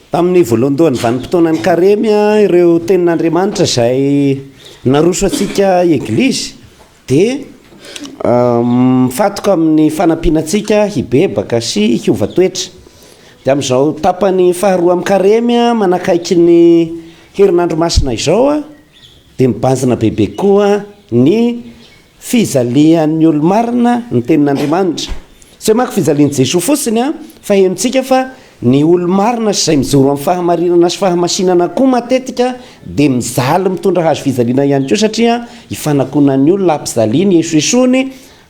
Tamin'ny voalohandohan'ny vanim-potoanan'ny Karemy, ireo tenin'Andriamanitra izay naroso antsika Eglizy dia mifantoka amin'ny fanampiana antsika hibebaka sy hiova toetra. Dia amin'izao tapany faharoa amin'ny Karemy manakaiky ny herinandro masina izao dia mibanjina bebe koa ny Fijalian'ny olo-marina ny tenin'Andriamanitra. Tsy hoe manko fijalian'i Jesoa fotsiny an, fa henontsika fa ny olo-marina sy izay mijoro amin'ny fahamarinana sy fahamasinana koa matetika dia mijaly mitondra hazo fijaliana ihany koa satria ifanakonan'ny olona, ampijaliany, esoesoany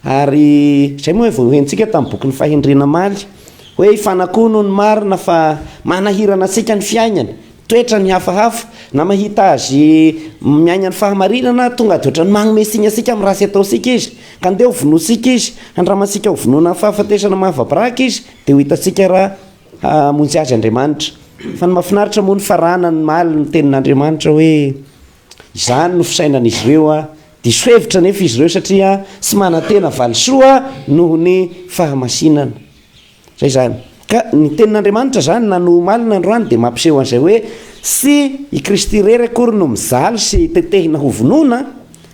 ary izay moa vao henontsika tamin'ny bokin'ny fahendrena omaly hoe ifanakono ny marina fa manahirana antsika ny fiainana. Toetrany hafahafa, na mahita azy miaigna ny fahamarinana, tonga de ohatran'ny magnome signe antsika amin'ny ratsy ataontsika izy, ka ndeha ho vonointsika izy, handramantsika ho vonoina amin'ny fahafatesana mahavabraka izy, de ho hitantsika raha hamonjy azy Andriamanitra. Fa ny mahafinaritra moa ny faranany maly ny tenin'Andriamanitra hoe izany no fisainan'izy ireo a, diso hevitra anefa izy ireo satria tsy manantena valisoa noho ny fahamasinana. Zay zany. Ka ny tenin'Andriamanitra zany na ny omaly na androany dia mampiseho an'izay hoe tsy i Kristy irery akory no mijaly sy tetehina ho vonoina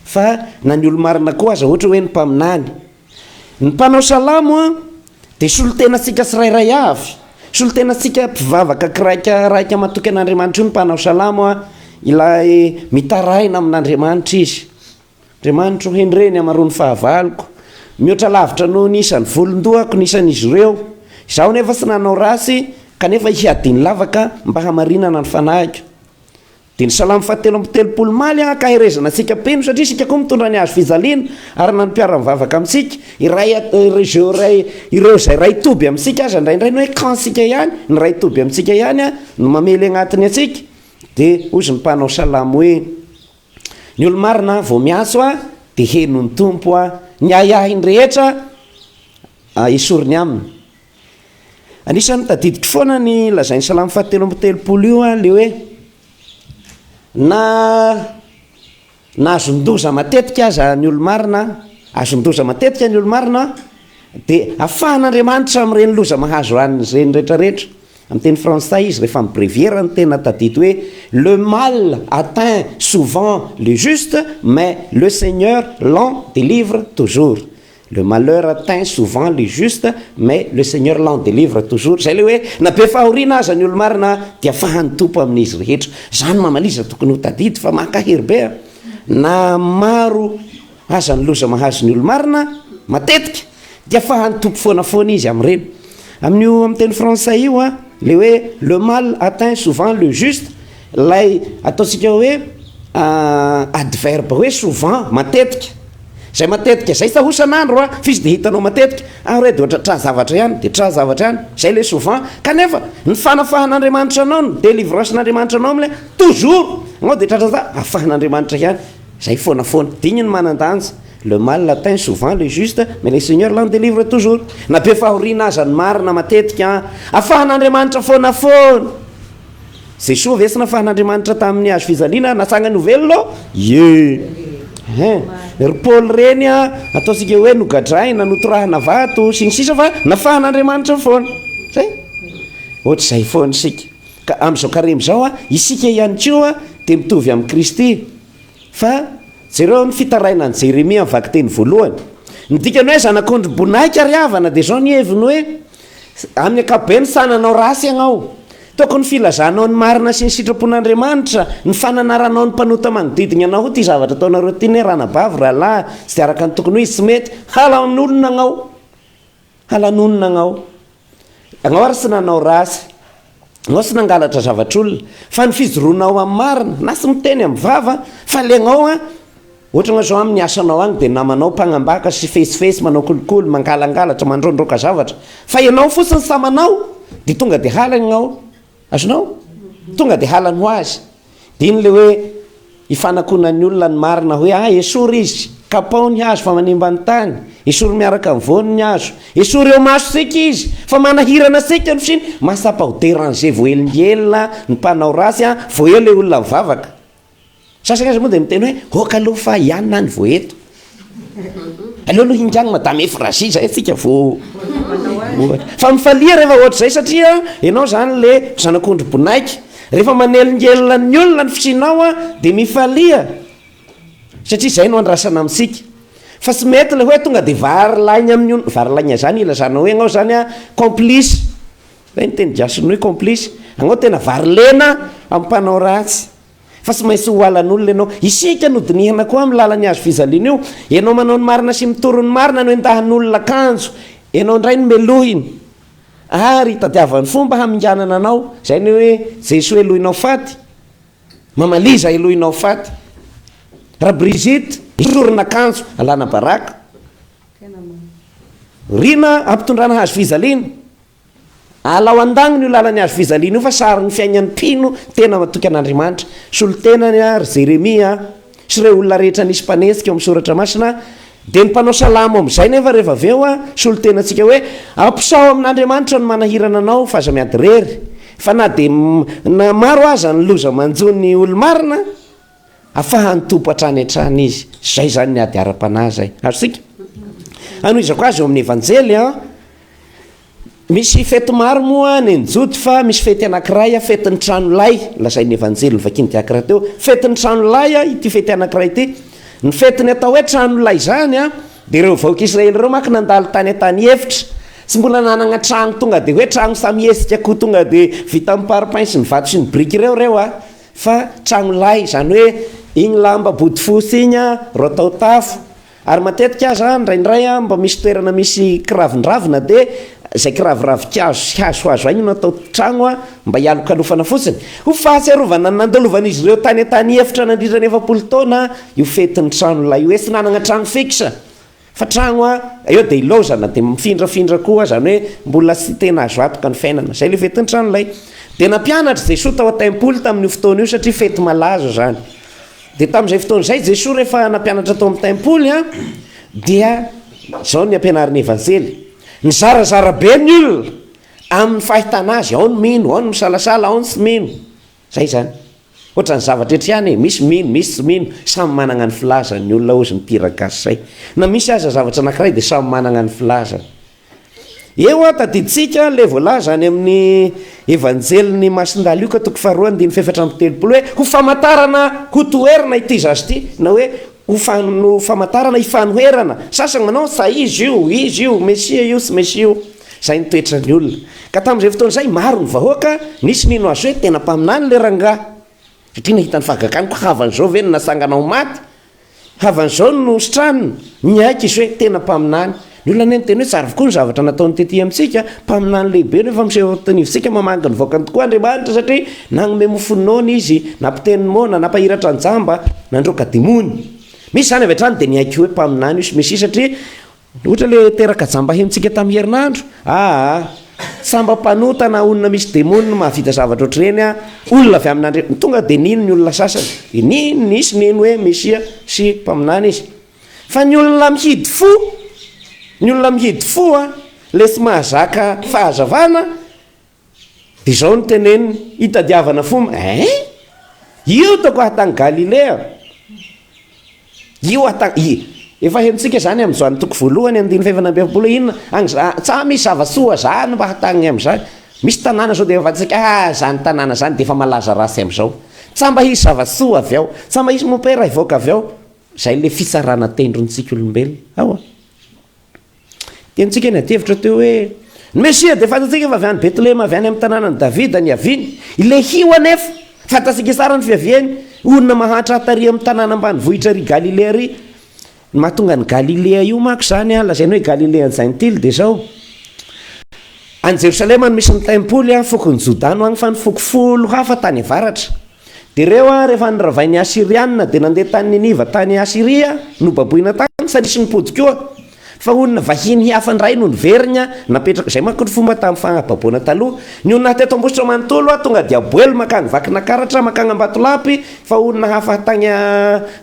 fa na ny olo-marina koa aza ohatra hoe ny mpaminany. Ny mpanao salamo dia solontenantsika tsirairay avy, solontenantsika mpivavaka kiraika raika matoky an'Andriamanitra io ny mpanao salamo ilay mitaraina amin'Andriamanitra izy. Andriamanitro, hendre ny hamaroan'ny fahavaloko, mihoatra lavitra noho ny isan'ny volon-dohako ny isan'izy ireo. Izaho anefa tsy nanao ratsy, kanefa hiadiany lavaka mba hamarinana ny fanahiko. Dia ny Salamo fahatelo amby telopolo omaly ankaherezana antsika mpino, satria isika koa mitondra ny hazo fijaliana, ary na ny mpiara-mivavaka amintsika, iray ireo iray ireo izay iray toby amintsika aza indraindray ny hoe camp-ntsika ihany, ny iray toby amintsika ihany no mamely agnatiny antsika. Dia hozy ny mpanao salamo hoe. Ny olo-marina vao miantso aho dia henon'ny Tompo aho, ny ahiahiny rehetra esoriny aminy. Anisan'ny tadidiko foana ny lazain'ny Salamo fahatelo amby telopolo io le hoe na nazon-doza matetika aza ny olo-marina, azon-doza matetika ny olo-marina dia afahan'Andriamanitra amin'ireny loza mahazo an'ireny rehetrarehetra. Amin'ny teny frantsay izy rehefa mi-brévier no tena tadidy hoe le mal atteint souvent le juste mais le Seigneur l'en délivre toujours, le malheur atteint souvent le juste mais le Seigneur l'en délivre toujours, zay le hoe na be fahoriana aza ny olo-marina dia afahan'ny Tompo amin'izy rehetra, zany mamaliza tokony ho tadidy fa mankahery be a! Na maro aza ny loza mahazo ny olo-marina matetika dia fahan'ny Tompo foana foana izy amin'ireny. Amin'io amin'ny teny frantsay io an, le hoe le mal atteint souvent le juste, ilay ataontsika hoe adverbe hoe souvent, matetika, izay matetika izay sa ho isan'andro an, f'izy dia hitanao matetika, ah re dia ohatra tra zavatra ihany, dia tra zavatra ihany, izay le souvent, kanefa ny fanafahan'Andriamanitra anao, ny délivrance-n'Andriamanitra anao amin'ilay toujours, anao dia tratra za, afahan'Andriamanitra ihany. Zay foana foana. Digny ny manan-danja. Le mal atteint souvent le juste, mais le Seigneur l'en délivre toujours. Na be fahoriana aza ny marina matetika an, afahan'Andriamanitra foana foana. Jesoa ve tsy nafahan'Andriamanitra tamin'ny hazo fijaliana, natsangany ho velona? Ie. Hein. Ry Paoly ireny an, ataontsika hoe nogadraina, notorahana vato, sy ny sisa fa nafahan'Andriamanitra foana. Zay. Ohatr'izay foana isika. Ka amin'izao karemy izao an, isika ihany koa dia mitovy amin'i Kristy. Fa jereo ny fitarainan'i Jeremia amin'ny vakiteny voalohany. Ny dikany hoe zanak'ondry bonaika ry havana dia izao ny heviny hoe, amin'ny ankapobeny sahy nanao ratsy ianao. Tokony filazanao ny marina sy ny sitrapon'Andriamanitra, ny fananaranao ny mpanota manodidina anao hoe ity zavatra ataonareo ity ne ranabavy, rahalahy, tsy dia araka ny tokony ho izy, tsy mety, halan'olona agnao. Halan'olona agnao. Agnao ary tsy nanao ratsy. Agnao tsy nangalatra zavatr'olona. Fa ny fijoroanao amin'ny marina, na tsy miteny amin'ny vava, fa le agnao an, ohatra agnao zao amin'ny asanao agny dia namanao mpagnambaka sy fetsifetsy, manao kolikoly, mangalangalatra, mandroandroaka zavatra. Fa ianao fotsiny sa manao, dia tonga dia halany agnao. Azonao? Tonga dia halany ho azy. Dia iny ilay hoe ifanakonan'ny olona ny marina hoe ah esory izy, kapao ny hazo fa manimba ny tany, esory miaraka amin'ny voany ny hazo, esory eo masontsika izy fa manahirana antsika ny fisiany, mahatsapa ho déranger voahelingelina ny mpanao ratsy an, vao eo ilay olona mivavaka. Sasany aza moa dia miteny hoe ok aloha fa i anona any vao eto. Aleo aloha hingagny madame Euphrasie zay atsika vao. Ohatra. Fa mifalia rehefa ohatr'izay satria ianao izany le zanak'ondry bonaika. Rehefa manelingelina ny olona ny fisianao dia mifalia satria izay no andrasana amintsika. Fa tsy mety le hoe tonga dia vary laigna amin'ny olona, vary laigna izany ilazana hoe ianao izany complice. Zay ny teny gasy ny hoe complice. Anao tena vary lena amin'ny mpanao ratsy. Fa tsy maintsy ho halan'olona ianao. Isika no dinihana koa amin'ny lalan'ny hazo fijaliana io. Ianao manao ny marina sy mitory ny marina no endahan'olona kanjo ianao indray no melohiny ary itadiavany fomba haminganana anao. Izay ny hoe Jesoa helohinao faty. Mama Liza helohinao faty. Ra Brigitte esorina akanjo alana baraka. Rina ampitondrana hazo fijaliana. Alao an-dagniny io lalan'ny hazo fijaliana io fa sarin'ny fiainan'ny mpino tena matoky an'Andriamanitra. Solontenany ry Jeremia sy ireo olona rehetra nisy mpanenjika ao amin'ny Soratra Masina, dia ny mpanao salamo amin'izay nefa rehefa avy eo solontenantsika hoe, Ampisaho amin'Andriamanitra ny manahirana anao fa aza miady irery, fa na dia na maro aza ny loza manjo ny olo-marina, Afahan'ny Tompo hatrany hatrany izy. Izay izany ny ady ara-panahy izay. Azontsika? Hanohizako azy eo amin'ny Evanjely an. Misy fety maro moa ny an'ny Jody fa misy fety anankiray, fetin'ny tranolay, lazain'ny Evanjely novakian'ny diakra teo. Fetin'ny tranolay ity fety anankiray ity. Ny fetin'ny atao hoe tranolay izany an, dia ireo vahoaka Israely ireo manko nandalo tany an-tany efitra. Tsy mbola nanana trano tonga dia hoe trano samy hesika koa tonga dia vita amin'ny parpaing sy ny vato sy ny biriky ireo ireo an. Fa tragno lay, izany hoe igny lamba bodofotsy igny ro atao tafo, ary matetika aza indraindray mba misy toerana misy kiravindravina de zay kiraviravin-kazo sy hazohazo aigny no atao tragno mba hialokalofana fotsiny. Ho fahatsiarovana ny nandalovan'izy ireo tany an-tany efitra nandritra ny 40 taona io fetin'ny trano lay io, hoe tsy nanagna tragno fixe. Fa tragno a, eo dia ilaozana dia mifindrafindra koa, zany hoe mbola tsy tena azo antoka ny fiainana. Zay le fetin'ny trano lay. Dia nampianatra Jesoa tao an-tempoly tamin'io fotoana io satria fety malaza zany. Dia tamin'izay fotoana izay Jesoa rehefa nampianatra tao amin'ny tempoly a, dia zao ny ampianarin'ny Evanjely, nizarazara be ny olona amin'ny fahitana azy, ao ny mino, ao ny misalasala, ao ny tsy mino. Zay zany. Ohatran'ny zavatra eto ihany e, misy mino, misy tsy mino, samy managna ny filazany ny olona hozy ny mpihira gasy zay. Na misy aza zavatra anakiray dia samy managna ny filazany. Eo an, tadidintsika le voalaza any amin'ny Evanjelin'i Masindahy Lioka toko faharoa andininy faha-34 hoe ho famantarana ho toherina ity zaza ity, na hoe ho ho famantarana hifanoherana. Sasany manao fa izy io, izy io, Mesia io sy Mesia io. Izay ny toetran'ny olona. Ka tamin'izay fotoana izay, maro ny vahoaka, nisy nino azy hoe tena mpaminany ilay rangahy. Satria nahita ny fahagagany koa, havan'izao ve no natsangana ho maty? Havan'izao no nositranina? Niaiky izy hoe tena mpaminany. Ny olona anie niteny hoe tsara avokoa ny zavatra nataony tety amintsika, mpaminany lehibe no efa miseho eto anivontsika, mamangy ny vahoakany tokoa Andriamanitra satria nanome mofo noana izy, nampiteny ny moana, nampahiratra ny jamba, nandroaka demony. Misy izany avy hatrany dia niaiky hoe mpaminany io sy Mesia satria Ohatra le teraka jamba henontsika tamin'ny herinandro, aa samba mpanota na olona misy demony no mahavita zavatra ohatr'ireny a, olona avy amin'Andriamanitra, tonga dia nino ny olona sasany, dia nino, nisy nino hoe Mesia sy mpaminany izy. Fa ny olona mihidy fo, ny olona mihidy fo a, le tsy mahazaka fahazavana, Dia izao no teneniny, hitadiavana fomba, hein? Io toko aho tany Galilea. Io aho tany, i, efa henontsika izany amin'ny Joany toko voalohany andininy faha-44 inona, agny za, tsa misy zava-tsoa zany mba hatagny amin'izany. Misy tanàna zao dia efa fantatsika, ah, zany tanàna zany dia efa malaza ratsy amin'izao. Tsa mba hisy zava-tsoa avy ao, tsa mba hisy mompera hivoaka avy ao. Izay ilay fitsarana tendrontsika olombelona. Ao a. Tiantsika ny adihevitra teo hoe, ny Mesia dia fantatsika fa avy any Betlehema, avy any amin'ny tanànan'i Davida niaviany. Ilay hio anefa, fantatsika tsara ny fiaviany, olona mahantra tary amin'ny tanàna ambanivohitra ary Galilea ary. Ny mahatonga an'i Galilea io manko izany, lazaina hoe Galilean'ny Jentily dia izao, any Jerosalema no misy ny tempoly, fokon'i Jodà no any fa ny foko folo hafa tany avaratra. Dia ireo rehefa noravain'ny Asyriana dia nandeha tany Niniva tany Asyria, nobaboina tany, fa nisy nipody koa. Fa olona vahiny hafa indray no niverina, napetraka, izay manko ny fomba tamin'ny fagnababoana taloha. Ny olona teto Ambositra manontolo tonga dia Aboelo mankany Vakinakaratra, mankany Ambatolampy, fa olona hafa tany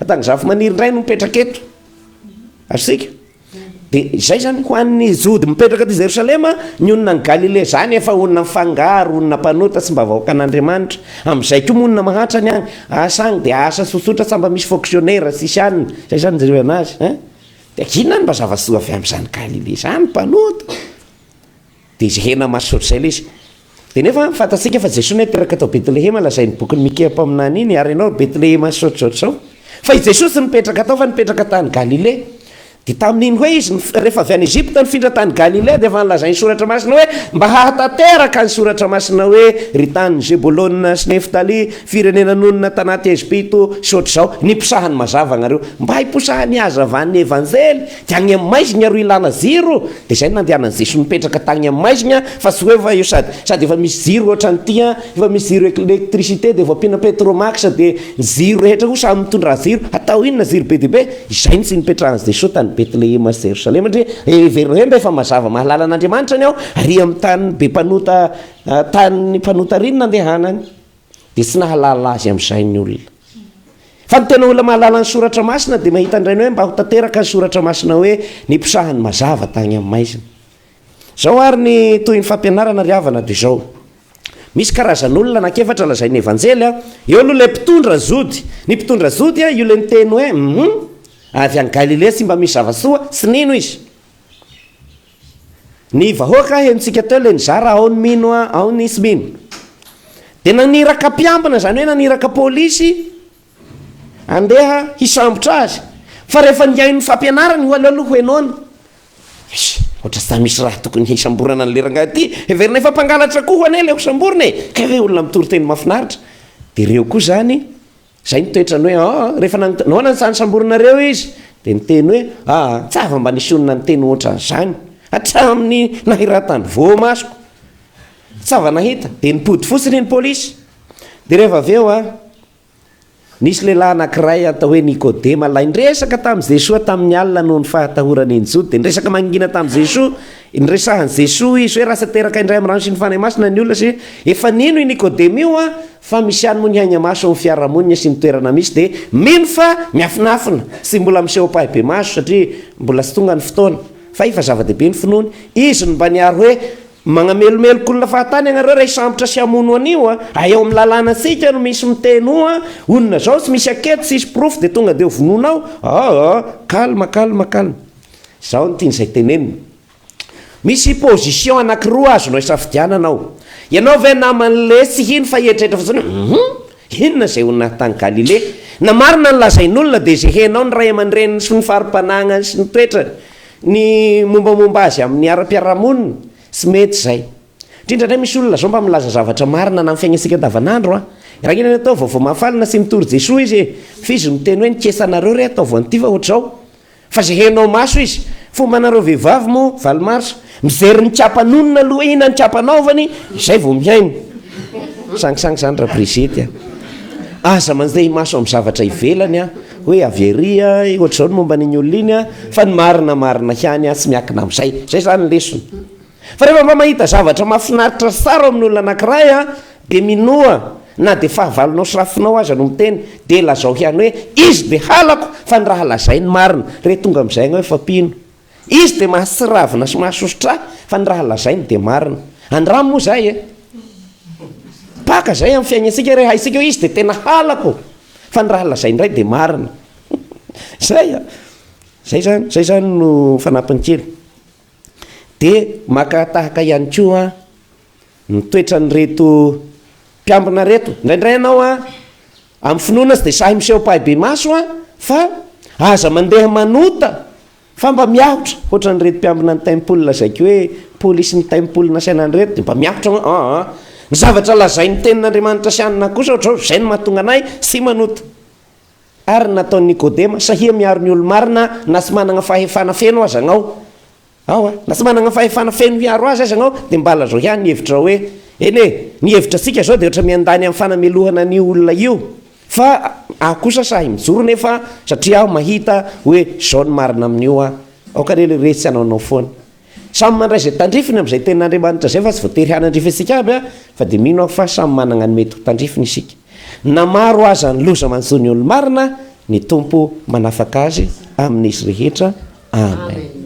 tany Zafimaniry indray no mipetraka eto. Azontsika? Dia izay izany, ho an'ny Jody mipetraka aty Jerosalema, ny olona any Galilea izany efa olona mifangaro, olona mpanota, tsy mba vahoakan'Andriamanitra. Amin'izay koa monina mahantra ny any. Asa agny dia asa tsotsotra, tsy mba misy fonctionnaire, tsisy anona. Izay izany jereo anazy, hein. Dia inona no mba zava-tsoa avy amin'izany Galilea izany, mpanota? Dia izay hena maso ohatr'izay ilay izy. Dia nefa fantatsika fa Jesoa ne teraka tao Betlehema lazain'ny bokin'i Mikea mpaminany iny, ary ianao ry Betlehema sy ohatrohatr'izao. Fa i Jesoa tsy nipetraka tao fa nipetraka tany Galilea. Dia tamin'iny hoe izy rehefa avy any Egypta nifindra tany Galilea dia efa nolazain'ny Soratra Masina hoe mba hahatanteraka ny Soratra Masina hoe ry tanin'i Zebolona sy Neftaly, firenena nonina tanaty Egypto sy ohatr'izao, niposahany mazava anareo. Mba hiposahan'ny hazavan'ny Evanjely Dia agny amin'ny maizigna ro ilana jiro, dia zay no nandehanan'i Jesoa nipetraka tagny amin'ny maizigna fa tsy hoe fa eo sady sady efa misy jiro ohatran'ity an, efa misy jiro électricité dia vao ampiana petromax dia ny jiro rehetra koa samy mitondra jiro, atao inona jiro be dia be? Izay no tsy nipetrahan'i Jesoa tany Betlehema sy Jerosalema ndry heverina hoe mba efa mazava mahalala an'Andriamanitra ny ao, ary amin'ny tany be mpanota tany mpanota ary no nandehanany. Dia tsy nahalala azy amin'izay ny olona. Fa ny tena olona mahalala ny soratra masina dia mahita indray ny hoe mba ho tanteraka ny soratra masina hoe niposahany mazava tany amin'ny maizina. Izao ary ny tohin'ny fampianarana ry havana dia izao. Misy karazan'olona anankiefatra lazain'ny Evanjely a. Eo aloha ilay mpitondra Jody. Ny mpitondra Jody a, io ilay niteny hoe hum, avy any Galilea tsy mba misy zava-tsoa, tsy nino izy. Ny vahoaka henontsika teo ilay nizara ao ny mino ao ny tsy mino. Dia naniraka mpiambina izany hoe naniraka polisy andeha hisambotra azy. Fa rehefa nihaino ny fampianarany ho aleo aloha ho henoina. Eish, ohatra tsy misy raha tokony hisamborana an'ilay rangahy ity. Heverina efa mpangalatra koa anie ilay hosamborina e. Kay ve olona mitory teny mahafinaritra. Dia ireo koa izany Zay ny toetrany hoe aa rehefa nanontany nahoana no sahy nisamborinareo izy dia niteny hoe aa tsy hava mba nisy olona niteny ohatran'izany hatramin'ny nahiratany voamasoko tsy hava nahita dia nipody fotsiny ny polisy dia rehefa avy eo a nisy lehilahy anankiray atao hoe Nikodema lay niresaka tamin'i Jesoa tamin'ny alina noho ny fahatahorany ny Jody dia niresaka mangina tamin'i Jesoa niresahan'i Jesoa izy hoe raha tsy ateraka indray amin'ny rano sy ny Fanahy Masina ny olona sy efa nino i Nikodema io a Fa misy ihany moa ny haingamaso ao amin'ny fiarahamonina sy ny toerana misy dia mino fa miafinafina sy mbola miseho ampahibemaso satria mbola tsy tonga ny fotoana fa efa zava-dehibe ny finoany. Izy no mba niaro hoe magnamelomeloka olona fahatany ianareo raha hisambotra sy hamono an'io a! Ay ao amin'ny lalànantsika no misy miteny hoa olona zao tsy misy ankety tsisy porofo dia tonga dia ho vonoinao aa! Calme calme calme. Zao no tian'izay tenenina. Misy position anakiroa azonao isafidianana ao. Ianao ve naman'le tsy hino fa hieritreritra fotsiny hoe hum, inona izay ho naha tany Galilée? Na marina ny lazain'olona dia izay henao ny ray aman-dreniny sy ny fari-panagnany sy ny toetrany, ny mombamomba azy amin'ny ara-piarahamonina, tsy mety izay. Indrindra indray misy olona zao mba milaza zavatra marina na amin'ny fiainantsika andavanandro an! Raha inona ny atao vaovao mahafaly na tsy mitory Jesoa izy e! F'izy miteny hoe ny kesanareo re ataovy an'ity fa ohatr'izao. Fa ze henao maso izy. Fombanareo vehivavy moa valo mars, mijery ny kapa nonona aloha hoe inona ny kapa anaovany, izay vao mihaino. Sangisangy zany ra Brigitte a. Aza mandeha imaso amin'ny zavatra ivelany a, hoe avy ery a, ohatr'izao ny momba an'iny olona iny a, fa ny marina marina ihany a, tsy miankina amin'izay. Zay zany ny lesona. Fa rehefa mba mahita zavatra mahafinaritra sy tsara ao amin'ny olona anankiray an, dia minoa, na dia fahavalonao sy rafinao aza no miteny, dia lazao ihany hoe, izy dia halako, fa ny raha lazainy marina. Re tonga amin'izay ianao efa mpino. Izy dia mahatsiravina sy mahasosotra ahy, fa ny raha lazainy dia marina. Andramo moa izay e! Mpaka izay amin'ny fiainantsika re, haintsika hoe izy dia tena halako, fa ny raha lazainy indray dia marina. Izay a! Izay izany, izay izany no fanampiny kely. Dia maka tahaka ihany koa ny toetran'ireto mpiambina ireto. Indraindray ianao an, amin'ny finoana tsy dia sahy miseho ampahibemaso an, fa aza mandeha manota fa mba miahotra, ohatran'ireto mpiambina ny tempoly lazaiko hoe polisin'ny tempoly nasaina an'ireto dia mba miahotra hoe aa, ny zavatra lazain'ny tenin'Andriamanitra sy anona kosa ohatr'izao, izay no mahatonga anay tsy manota. Ary ny nataon'i Nikodema, sahia miaro ny olo-marina na tsy managna fahefana feno aza agnao. Ao a! Na tsy managna fahefana feno hiaro azy aza agnao, dia mba lazao ihany ny hevitrao hoe, Eny e, ny hevitra antsika zao dia ohatra miandany amin'ny fanamelohana an'io olona io, fa aho kosa sahy mijoro nefa satria aho mahita hoe zao ny marina amin'io a! Aoka re le tsy hanaonao foana. Samy mandray izay tandrifiny amin'izay tenin'Andriamanitra izay fa tsy voatery hanandrify antsika aby a, fa dia mino aho fa samy managna ny mety ho tandrifiny isika. Na maro aza ny loza manjo ny olo-marina, ny Tompo manafaka azy amin'izy rehetra. Amen.